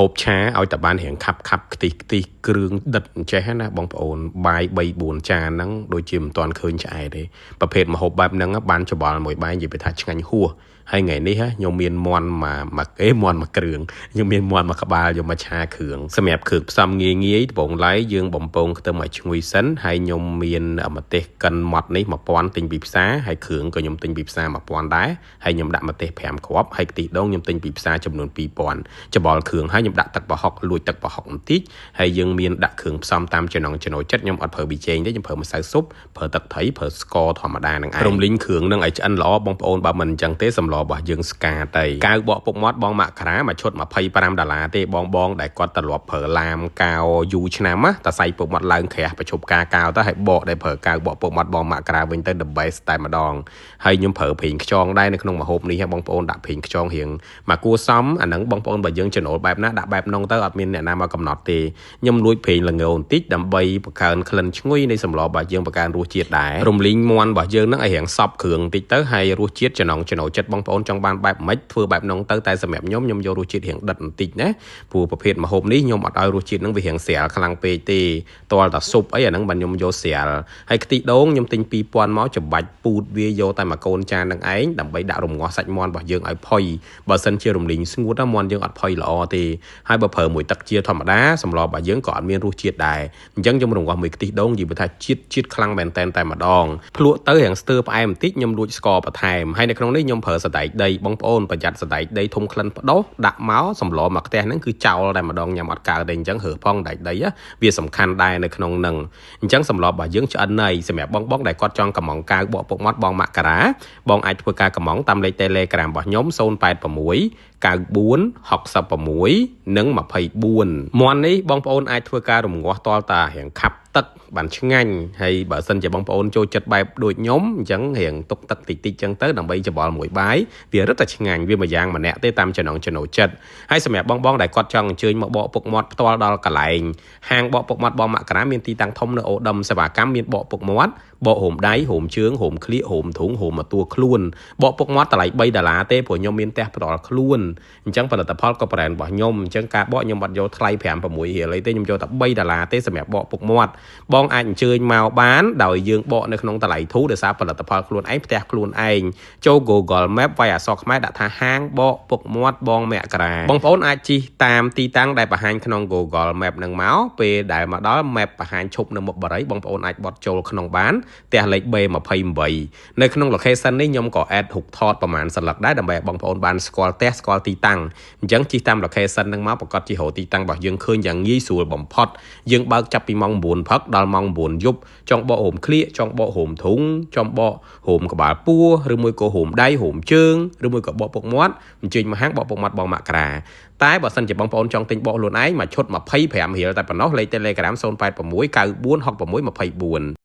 ហូបឆាឲ្យតែបានរៀងខាប់ខាប់ខ្ទិះខ្ទិះគ្រឿងដិតអញ្ចេះណាបងប្អូនបាយ3 4ចានហ្នឹងដូចជាមិនទាន់ឃើញឆ្អែតទេប្រភេទម្ហូបបែបហ្នឹងបានច្បល់មួយបាយនិយាយពីថាឆ្ងាញ់ហួសហើយថ្ងៃនេះខ្ញុំមានមន់មួយអេមន់មួយគ្រឿងខ្ញុំមានមន់មួយក្បាលយកមកឆាគ្រឿងសម្រាប់គ្រឿងផ្សំងាយងាយដំបងឡៃយើងបំពងខ្ទឹមឲ្យឈ្ងុយសិនហើយខ្ញុំមានម្ទេសកិនម៉ត់នេះ1000ទិញពីផ្សារហើយគ្រឿងក៏ខ្ញុំទិញពីផ្សារ1000ដែរហើយខ្ញុំដាក់ម្ទេស5គ្រាប់ហើយខ្ទិះដូងខ្ញុំទិញពីផ្សារចំនួន2000ច្បល់គ្រឿងហើយខ្ញុំដាក់ទឹកប្រហុកលួចទឹកប្រហុកបន្តិចហើយយើងមានដាក់គ្រឿងផ្សំតាមចំណង់ចំណូលចិត្តខ្ញុំអត់ប្រើប៊ីចេងទេខ្ញុំប្រើម្សៅស៊ុបប្រើទឹកត្រីប្រើស្ករធម្មតានឹងឯងរំលីងគ្រឿងនឹងឲ្យឆ្អិនល្អបងប្អូនបើមិនអញ្ចឹងទេសម្លរបស់យើងស្កាតៃកៅបកពុកមាត់បងមកក្រាមួយឈុត25ដុល្លារទេបងបងដែលគាត់ត្រឡប់ប្រើឡាមកៅយូរឆ្នាំណាតសៃពុកមាត់ឡើងក្រាស់ប្រជប់ការកៅទៅហើយបកដែលប្រើកៅបកពុកមាត់បងមកក្រាវិញទៅ the best តែម្ដងហើយខ្ញុំប្រើប្រេងខ្យងដែរនៅក្នុងម្ហូបនេះបងប្អូនដាក់ប្រេងខ្យងរៀងមកគួសមអាហ្នឹងបងប្អូនបើយើងចំណូលបែបណាដាក់បែបនោះទៅអត់មានអ្នកណាមកកំណត់ទេខ្ញុំលួចប្រេងល្ងបន្តិចដើម្បីបង្កើនក្លិនឈ្ងុយនៃសម្លរបស់យើងបង្កើនរសជាតិដែររំលីងមាន់របស់យើងហ្នឹងឲ្យរៀងសប់គ្រឿងបន្តិចទៅហើយរសជាតិចំណង់ចំណូលចិត្តបងប្អូនចង់បានបែបម៉េចធ្វើបែបនោះទៅតែសម្រាប់ខ្ញុំខ្ញុំយករសជាតិរៀងដិតបន្តិចណាព្រោះប្រភេទម្ហូបនេះខ្ញុំអត់ឲ្យរសជាតិហ្នឹងវារៀងស្រាលខ្លាំងពេកទេទាល់តែស៊ុបអីអាហ្នឹងបាទខ្ញុំយកស្រាលហើយខ្ទិះដូងខ្ញុំទិញ2000មកច្បាច់ពូតវាយកតែមួយកូនចាននឹងឯងដើម្បីដាក់រំងាស់សាច់មាន់របស់យើងឲ្យផុយបើសិនជារំលីងស្ងួតមាន់យើងអត់ផុយល្អទេហើយបើប្រើមួយទឹកជាធម្មតាសម្លរបស់យើងក៏អត់មានរសជាតិដែរអញ្ចឹងខ្ញុំរំងាស់មួយខ្ទិះដូងនិយាយថាជាតិជាតិខ្លាំងមែនតែនតែម្ដងភ្លក់ទៅរៀងស្ទើផ្អែមបន្តិចខ្ញុំលួចស្ករបន្ថែមហើយនៅក្នុងនេះខ្ញុំប្រើសណ្តែកដីបងប្អូនប្រយ័ត្នសណ្តែកដីធំក្លិនផ្ដុសដាក់មកសម្លមកផ្ទះហ្នឹងគឺចោលតែម្ដងញ៉ាំអត់កើតទេអញ្ចឹងរើសផងសណ្តែកដីវាសំខាន់ដែរនៅក្នុងហ្នឹងអញ្ចឹងសម្លរបស់យើងឆ្អិនហើយសម្រាប់បងបងដែលគាត់ចង់កំងកៅបកពុកមាត់បងមកការ៉ាបងអាចធ្វើការកំងតាមលេខ Telegram របស់ខ្ញុំ086 94 66និង24មាន់នេះបងប្អូនអាចធ្វើការរំងាស់តល់តារៀងខាប់ទឹកបានឆ្ងាញ់ហើយបើសិនជាបងប្អូនចូលចិត្តបែបដូចខ្ញុំអញ្ចឹងរៀងទុកទឹកតិចតិចអញ្ចឹងទៅដើម្បីច្បល់មួយបាយវារឹតតែឆ្ងាញ់វាមួយយ៉ាងម្នាក់ទេតាមចំណង់ចំណូលចិត្តហើយសម្រាប់បងបងដែលគាត់ចង់អញ្ជើញមកបកពុកមាត់ផ្ទាល់ដល់កន្លែងហាងបកពុកមាត់បងមករាមានទីតាំងធំនៅអូដុំសេវាកម្មមានបកពុកមាត់បកហូមដៃហូមជើងហូមក្លៀកហូមទ្រូងហូមតួខ្លួនបកពុកមាត់តម្លៃ3ដុល្លារទេព្រោះខ្ញុំមានផ្ទះផ្ទាល់ខ្លួនអញ្ចឹងផលិតផលក៏ប្រែនរបស់ខ្ញុំអញ្ចឹងការបកខ្ញុំអត់យកថ្លៃ5 6រៀលអីទេខ្ញុំយកតែ3ដុល្លារទេសម្រាប់បកពុកមាត់បងអាចអញ្ជើញមកបានដោយយើងបកនៅក្នុងតម្លៃធូរដោយសារផលិតផលខ្លួនឯងផ្ទះខ្លួនឯងចូល Google Map វាយអក្សរខ្មែរដាក់ថាហាងបកពុកមាត់បងមករាបងប្អូនអាចជិះតាមទីតាំងដែលបង្ហាញក្នុង Google Map នឹងមកពេលដែលមកដល់ Map បង្ហាញឈប់នៅមុខបរិយបងប្អូនអាចបត់ចូលក្នុងបានផ្ទះលេខ B28 នៅក្នុង location នេះខ្ញុំក៏ add រូបថតប្រហែលសន្លឹកដែរដើម្បីឲ្យបងប្អូនបានស្គាល់ផ្ទះស្គាល់ទីតាំងអញ្ចឹងជិះតាម location នឹងមកប្រកាសជារកទីតាំងរបស់យើងឃើញយ៉ាងងាយស្រួលបំផុតយើងបើកចាប់ពីម៉ោង9ព្រឹកដល់ម៉ោង9យប់ចង់បកហូមក្លៀកចង់បកហូមធុងចង់បកហូមក្បាលពោះឬមួយក៏ហូមដៃហូមជើងឬមួយក៏បកពុកមាត់អញ្ជើញមកហាងបកពុកមាត់បងមករាតែបើសិនជាបងប្អូនចង់ទិញបកខ្លួនឯងមួយឈុត25រៀលតែប៉ុណ្ណោះលេខ Telegram 086 94 66 24